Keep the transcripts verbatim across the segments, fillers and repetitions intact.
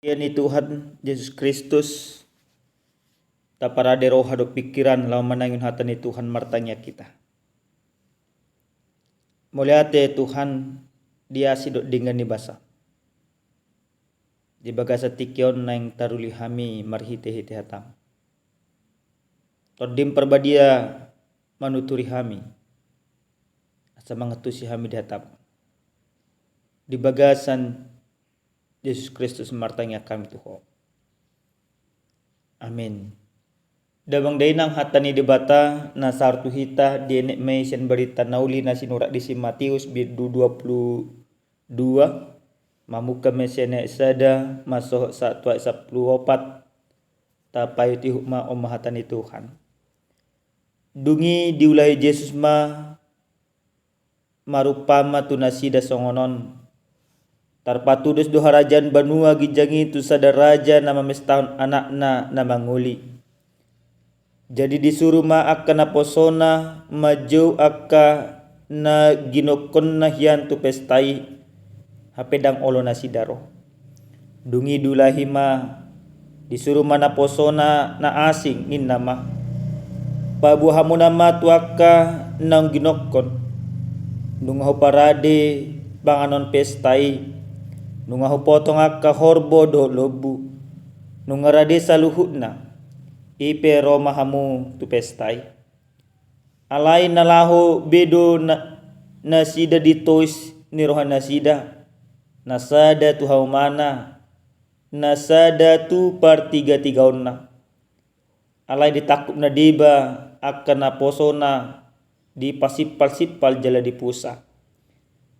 Ia ni Tuhan Jesus Kristus, taparade roha dohot pikiran laho manangihon hata ni Tuhan, martangiang hita. Mauliate Tuhan, di asi dohot denggan ni basa. Di bagasan tingki on naeng taruli hami marhite-hite hataM. TondiM Parbadia manuturi hami, asa mangantusi hami di hataM. Di bagasan Jesus Kristus martangiang hami tu Ho. Amin. Damang dainang, hata ni Debata na sahat tu hita dienet ma i sian Barita na Uli na sinurat di si Matius, bindu dua pulu dua, mamungka ma i sian ayat sada mansohot sahat tu ayat sampulu opat. Tapaihut-ihut ma, on ma hata ni Tuhan. Dung i diulahi Jesus ma marumpama tu nasida songon on: Tarpatudos do harajaon banua ginjang i tu sada raja na mamestahon anakna na mangoli. Jadi disuru ma angka naposona manjou angka na ginokkonna hian tu pesta i, hape ndang olo nasida ro. Dung i diulahi ma, disuru ma naposona na asing, ninna ma: Paboa hamuna ma tu angka naung ginokkon, nunga huparade panganon pesta i, nunga hupotong angka horbo dohot lombu, nunga rade saluhutna, i pe ro ma hamu tu pesta i. Alai na laho be do na, nasida di tois ni rohanasida, na sada tu haumana, na sada tu partigatigaonna. Alai ditangkup na deba angka naposona, dipasimpal-simpal jala dipusa.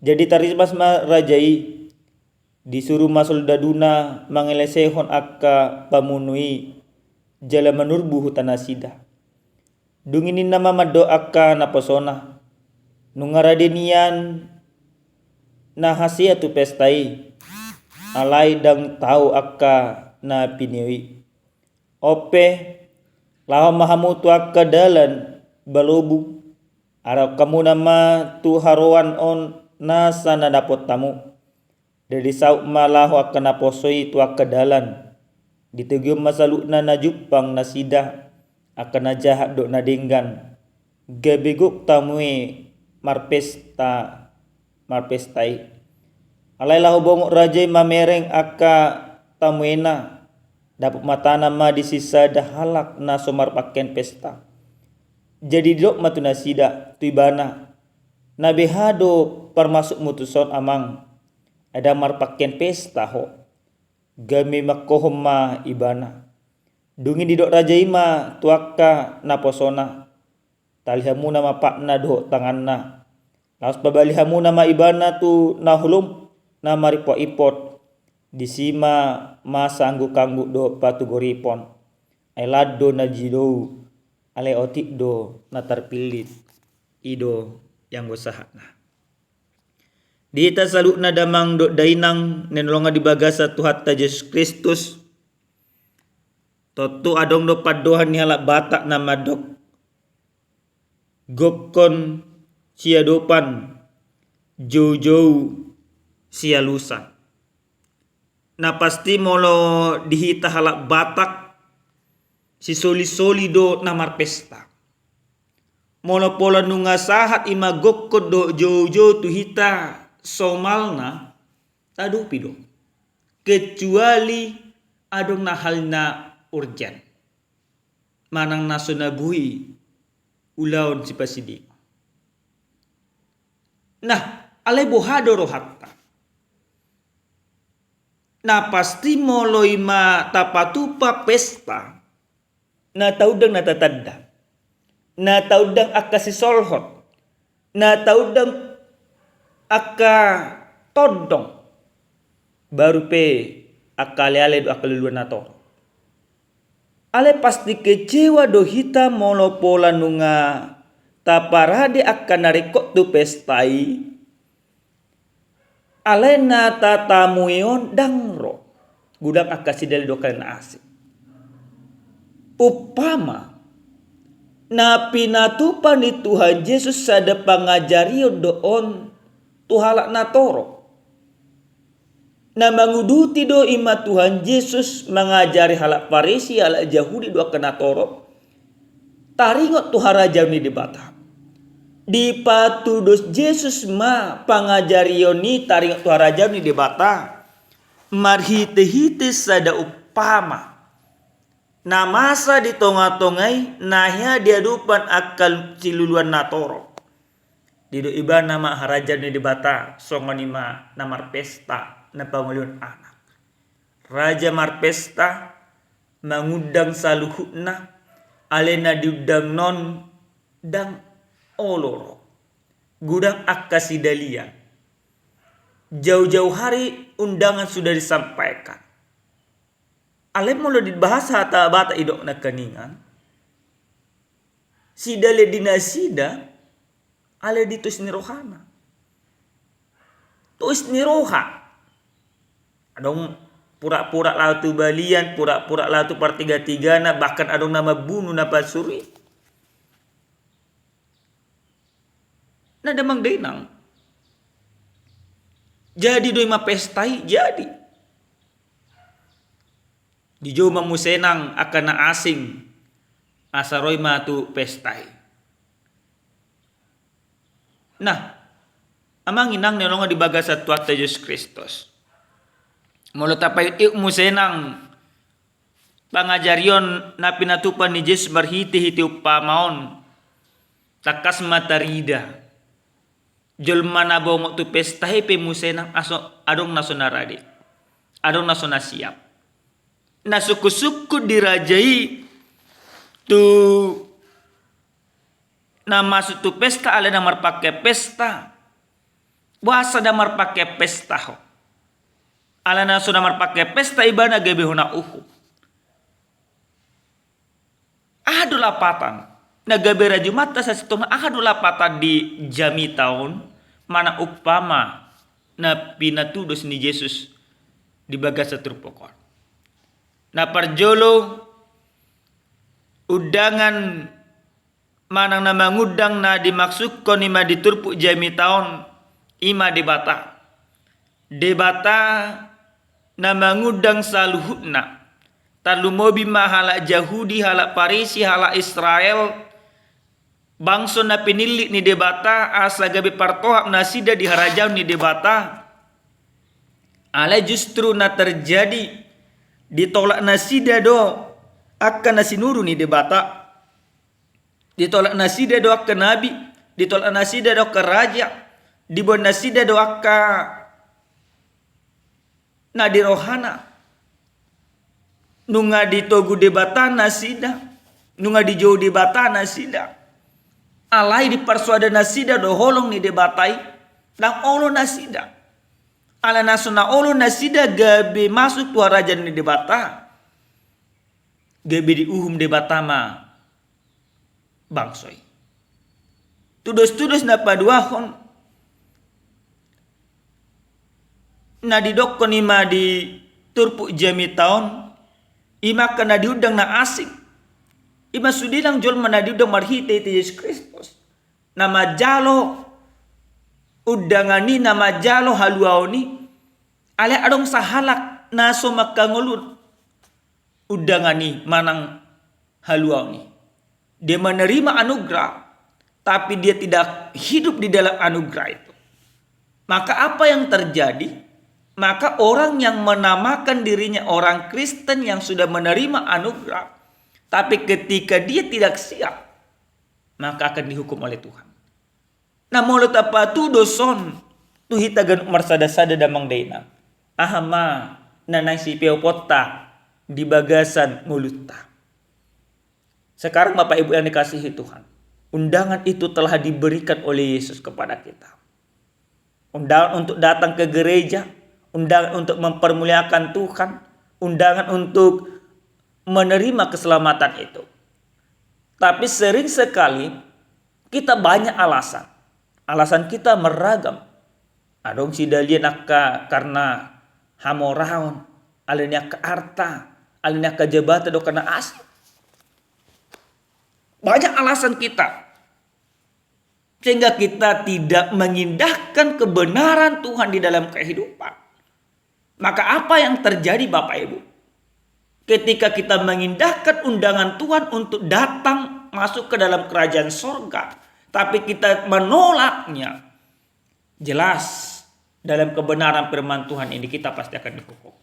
Jadi tarimas ma raja i, disuru ma soldaduna mangelesehon angka pamunu i jala manurbu hutanasida. Dung i ninna ma mandok angka naposona: Nunga rade nian na hasea tu pesta i, alai ndang tau angka na pinio i. On pe, laho ma hamu tu angka dalan balobung, arahon hamuna ma tu haroan on nasa na dapot hamu. Jadi saut ma laho angka naposo i tu angka dalan. Ditogihon ma saluhutna na jumpang nasida, angka na jahat dohot na denggan, gabe gok tamue marpesta, marpesta i. Alai laho bongot raja i mamereng angka tamuena, dapot matana ma di si sada halak na so marpangkean pesta. Jadi didok ma tu nasida, tu ibana: Na beha do parmasukmu tuson, amang? Ai ndang marpangkean pesta ho. Gabe mangkohom ma ibana. Dung i didok raja i ma tu angka naposona: Tali hamuna ma patna dohot tanganna, laos pabali hamuna ma ibana tu na holom na marimpot-impot. Disi ma masa angguk-angguk dohot patugor ipon. Ai lan do na jilou, alai otik do na tarpillit. I do ianggo sahatna. Di hita saluhutna damang dohot dainang na hinaholongan di bagasan Tuhanta Jesus Kristus, tontu adong do pandohan ni halak Batak na mandok: Gokkon siadopan, joujou sialusan. Na pasti molo di hita halak Batak, sisoli-soli do na marpesta. Molo pola nunga sahat i ma gokkon dohot joujou tu hita, somalna tadopi do. Kecuali adong na hal na urgen, manang na so na boi ulaon sipasidingon. Nah, alai boha do rohanta? Na pasti molo i ma tapatupa pesta, na taundang na tatanda, na taundang angka sisolhot, na taundang angka tondong, baru pe angka ale-ale dohot angka luluan na torop. Alai pasti kecewa do hita molo pola nunga taparade angka na ringkot tu pesta i, alai na tatamue on ndang ro, godang angka sidali dohot angka na asing. Umpama na pinatupa ni Tuhan Jesus sada pangajarion do on tu halak na torop. Na manguduti do i ma Tuhan Jesus mangajari halak Parisi, halak Jahudi dohot angka natorop, taringot tu harajaon ni Debata. Dipatudos Jesus ma pangajarion i taringot tu harajaon ni Debata marhite-hite sada umpama na masa di tonga-tonga i, na hea di adopan angka siluluan natorop. Didok ibana ma harajaon ni Debata songon i ma na marpesta na pangolihon anak. Raja marpesta, mangundang saluhutna, alai na diundangna on ndang olo ro. Godang angka sidalian. Jauh-jauh hari undangan sudah disampaikan. Alai molo dibahas hata Batak, idok nangkiningan, sidalian di nasida, alai di tois ni rohana. Tois ni roha. Adong pura-pura laho tu balian, pura-pura laho tu partiga-tigana, bahkan adong na mambunu na pansur i. Na damang dainang. Jadi do i ma pesta i, jadi. Dijou ma muse nang angka na asing, asa ro i ma tu pesta i. Nah, amang inang na hinaholongan di bagasan Tuhanta Jesus Kristus. Molo tapaihut-ihut muse nang pangajarion na pinatupa ni Jesus marhite-hite umpama on, tangkas ma tarida. Jolma na bongot tu pesta i pe muse nang aso, adong na so na rade, adong na so na siap. Na sungkun-sungkun di raja i tu na masuk tu pesta, alai na marpangkean pesta. Boasa ndang marpangkean pesta ho? Alai na so na marpangkean pesta ibana gabe hona uhum. Aha do lapatan? Na gabe rajumanta sasintongna, aha do lapatan di jamita on, manang umpama na pinatudos ni Jesus di bagasan turpuk on? Na parjolo, undangan manang na mangundang na dimaksukkon i ma di turpuk jamita on, i ma Debata. Debata na mangundang saluhutna. Tarlumobi ma halak Jahudi, halak Parisi, halak Israel, bangso na pinillit ni Debata, asa gabe partohap nasida di harajaon ni Debata. Alai justru na terjadi, ditolak nasida do angka na sinuru ni Debata. Ditolak nasida do angka nabi, ditolak nasida do angka raja, diboan nasida do angka na di rohana. Nunga ditogu Debata nasida, nunga dijou Debata nasida. Alai diparsoada nasida do holong ni Debata i, ndang olo nasida. Alai na so na olo nasida gabe masuk tu harajaon ni Debata, gabe diuhum Debata ma bangso i. Tudos-tudos na paduahon, na didokkon i ma di turpuk jamita on, i ma angka na diundang na asing. I ma sude nang jolma na diundang marhite-hite Jesus Kristus. Na manjalo undangan i, na manjalo haluaon i, alai adong sahalak na so mangkangoluhon undangan i manang haluaon i. Dia menerima anugerah, tapi dia tidak hidup di dalam anugerah itu. Maka apa yang terjadi? Maka orang yang menamakan dirinya orang Kristen yang sudah menerima anugerah, tapi ketika dia tidak siap, maka akan dihukum oleh Tuhan. Na molo tapatudos on tu hita ganup marsada-sada damang dainang, aha ma na naeng sipeoponta di bagasan ngolunta? Sekarang Bapak Ibu yang dikasihi Tuhan, undangan itu telah diberikan oleh Yesus kepada kita. Undangan untuk datang ke gereja, undangan untuk mempermuliakan Tuhan, undangan untuk menerima keselamatan itu. Tapi sering sekali kita banyak alasan. Alasan kita meragam. Adong sidalian angka karena hamoraon, alani angka arta, alani angka jabatan dohot na asing. Banyak alasan kita. Sehingga kita tidak mengindahkan kebenaran Tuhan di dalam kehidupan. Maka apa yang terjadi, Bapak Ibu? Ketika kita mengindahkan undangan Tuhan untuk datang masuk ke dalam kerajaan sorga, tapi kita menolaknya, jelas dalam kebenaran firman Tuhan ini kita pasti akan dihukum.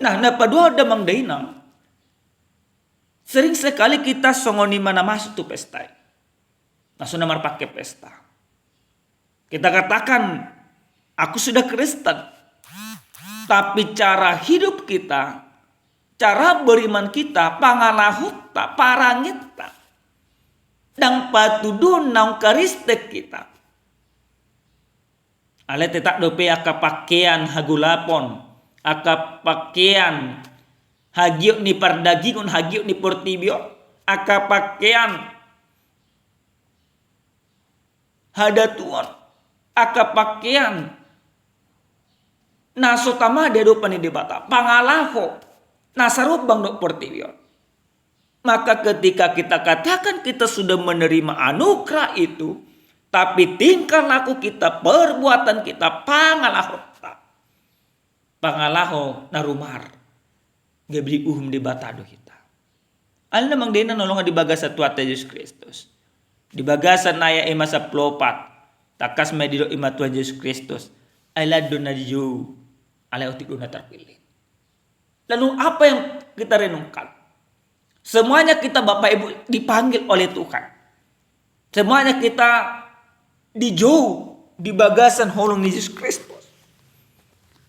Nah, na paduahon damang dainang, sering sekali kita songon i ma na masuk tu pesta i. Na so na marpangke pesta. Kita katakan, "Aku sudah Kristen." Tapi cara hidup kita, cara beriman kita, pangalahonta, paranginta, ndang patuduhon naung Kristen hita. Alai tetap dope angka pakean hagolapon, angka pakean hagiot ni pardagingon, hagiot ni portibi on, angka pakean hadatuon, angka pakean na so tama di adopan ni Debata, pangalaho na sarumbang dohot portibi on. Maka ketika kita katakan kita sudah menerima anugerah itu, tapi tingkah laku kita, perbuatan kita, pangalahonta, pangalaho na rumar, gabe diuhum Debata do hita. Alai na manang dainang na hinaholongan di bagasan Tuhanta Jesus Kristus, di bagasan ayat i ma sampulu opat, tangkas ma didok i ma Tuhan Jesus Kristus, "Ai lan do na dijou, alai otik do na tarpillit." Lalu apa yang kita renungkan? Semuanya kita, Bapak Ibu, dipanggil oleh Tuhan. Semuanya kita dijou di bagasan holong ni Jesus Kristus.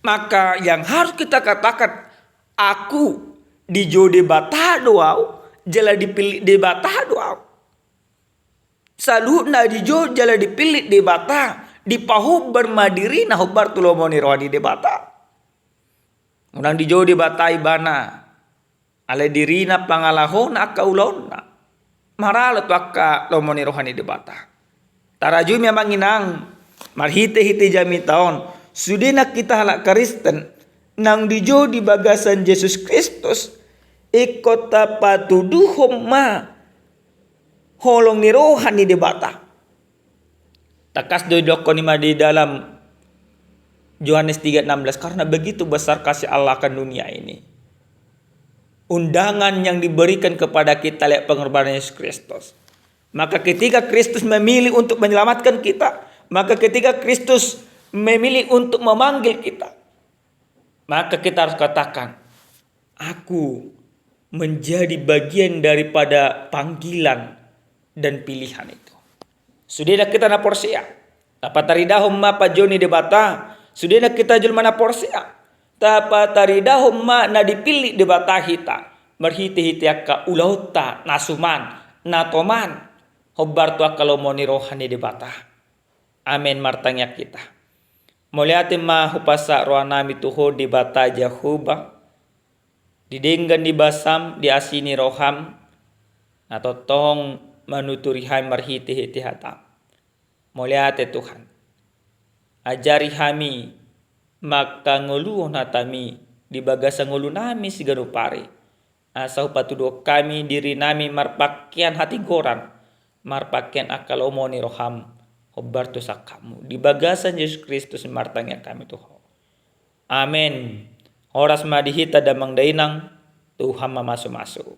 Maka yang harus kita katakan, "Aku dijou Debata do ahu, jala dipillit Debata do ahu." Saluhutna dijou jala dipillit Debata, dipahombar ma dirina hombar tu lomo ni roha ni Debata. Unang dijou Debata ibana, alai dirina, pangalahona, angka ulaonna, maralo tu angka lomo ni roha ni Debata. Tarajumi, amang inang, marhitehite jamita on, sudena hita halak Kristen naung dijou di bagasan Jesus Kristus, ingkon tapatuduhon ma holong ni roha ni Debata. Tangkas do didokkon i ma di dalam Yohanes tiga enam belas, "Karena begitu besar kasih Allah akan dunia ini, undangan yang diberikan kepada kita lewat pengorbanan Yesus Kristus." Maka ketika Kristus memilih untuk menyelamatkan kita, maka ketika Kristus memilih untuk memanggil kita, maka kita harus katakan, "Aku menjadi bagian daripada panggilan dan pilihan itu." Sudena hita na porsea, tapataridahon ma panjou ni Debata. Sudena hita jolma na porsea, tapataridahon ma na dipillit Debata hita, marhitehite angka ulaonta na suman, na toman, hombar tu angka lomo ni roha ni Debata. Amen. Martangiang hita. Mauliate ma hupasahat rohanami tu Ho Debata Jahowa, di denggan ni basam, di asi ni roham, na tongtong manuturi hami marhitehite hatam. Mauliate Tuhan. Ajari hami mangkangoluhon hatami di bagasan ngolunami siganup ari, asa hupatuduhon hami dirinami marpakean hatigoran, marpakean angka lomo ni roham, hombar tu sangkapmu. Di bagasan Jesus Kristus martangiang hami tu Ho. Amen. Horas ma di hita damang dainang, Tuhan ma mamasumasu.